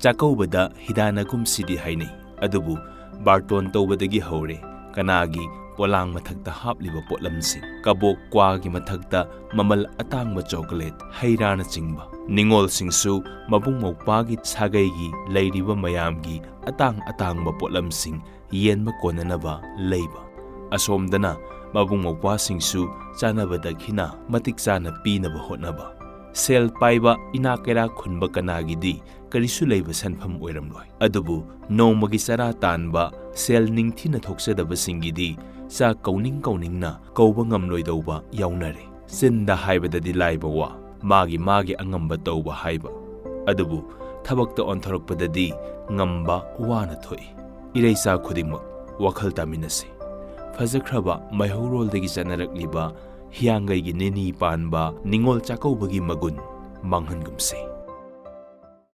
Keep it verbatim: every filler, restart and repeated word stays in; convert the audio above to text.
ꯆꯥꯛꯀꯧꯕꯗ ꯍꯤꯗꯥꯟꯅꯒꯨꯝꯁꯤꯗꯤ ꯍꯥꯏꯅꯩ, ꯑꯗꯨꯕꯨ ꯕꯥꯔꯇꯣꯟ ꯇꯧꯕꯗꯒꯤ ꯍꯧꯔꯦ ꯀꯅꯥꯒꯤ ꯄꯣꯂꯥꯡ ꯃꯊꯛꯇ ꯍꯥꯞꯂꯤꯕ ꯄꯣꯠꯂꯝꯁꯤꯡ, ꯀꯕꯣꯛ ꯀ꯭ꯋꯥꯒꯤ ꯃꯊꯛꯇ ꯃꯃꯜ ꯑꯇꯥꯡꯕ ꯆꯣꯀꯣꯂꯦꯠ, ꯍꯩ ꯔꯥꯅꯆꯤꯡꯕ꯫ ꯅꯤꯉꯣꯜꯁꯤꯡꯁꯨ ꯃꯕꯨꯡ ꯃꯧꯄ꯭ꯋꯥꯒꯤ ꯁꯥꯒꯩꯒꯤ ꯂꯩꯔꯤꯕ ꯃꯌꯥꯝꯒꯤ ꯑꯇꯥꯡ ꯑꯇꯥꯡꯕ ꯄꯣꯠꯂꯝꯁꯤꯡ ꯌꯦꯟꯕ ꯀꯣꯟꯅꯅꯕ ꯂꯩꯕ꯫ ꯑꯁꯣꯝꯗꯅ ꯃꯕꯨꯡ ꯃꯧꯄ꯭ꯋꯥꯁꯤꯡꯁꯨ ꯆꯥꯅꯕ ꯗꯈꯤꯅꯥ ꯃꯇꯤꯛ ꯆꯥꯅ ꯄꯤꯅꯕ ꯍꯣꯠꯅꯕ꯫ ꯁꯦꯜ ꯄꯥꯏꯕ ꯏꯅꯥꯛ ꯀꯩꯔꯥꯛ ꯈꯨꯟꯕ ꯀꯅꯥꯒꯤꯗꯤ ꯀꯔꯤꯁꯨ ꯂꯩꯕ ꯁꯟꯐꯝ ꯑꯣꯏꯔꯝꯂꯣꯏ꯫ ꯑꯗꯨꯕꯨ ꯅꯣꯡꯃꯒꯤ ꯆꯔꯥ ꯇꯥꯟꯕ, ꯁꯦꯜ ꯅꯤꯡꯊꯤꯅ ꯊꯣꯛꯆꯗꯕꯁꯤꯡꯒꯤꯗꯤ ꯆꯥꯛ ꯀꯧꯅꯤꯡ ꯀꯧꯅꯤꯡꯅ ꯀꯧꯕ ꯉꯝꯂꯣꯏꯗꯧꯕ ꯌꯥꯎꯅꯔꯦ꯫ ꯆꯤꯟꯗ ꯍꯥꯏꯕꯗꯗꯤ ꯂꯥꯏꯕ ꯋꯥ, ꯃꯥꯒꯤ ꯃꯥꯒꯤ ꯑꯉꯝꯕ ꯇꯧꯕ ꯍꯥꯏꯕ꯫ ꯑꯗꯨꯕꯨ ꯊꯕꯛꯇ ꯑꯣꯟꯊꯣꯔꯛꯄꯗꯗꯤ ꯉꯝꯕ ꯋꯥꯅ ꯊꯣꯛꯏ꯫ ꯏꯔꯩꯆꯥ ꯈꯨꯗꯤꯡꯃꯛ ꯋꯥꯈꯜ ꯇꯥꯃꯤꯟꯅꯁꯤ꯫ ꯐꯖꯈ꯭ꯔꯕ ꯃꯩꯍꯧꯔꯣꯜꯗꯒꯤ ꯆꯠꯅꯔꯛꯂꯤꯕ ꯍꯤꯌꯥꯡꯒꯩꯒꯤ ꯅꯤꯅꯤ ꯄꯥꯟꯕ ꯅꯤꯉꯣꯜ ꯆꯥꯛꯀꯧꯕꯒꯤ ꯃꯒꯨꯟ ꯃꯥꯡꯍꯟꯒꯨꯝꯁꯤ꯫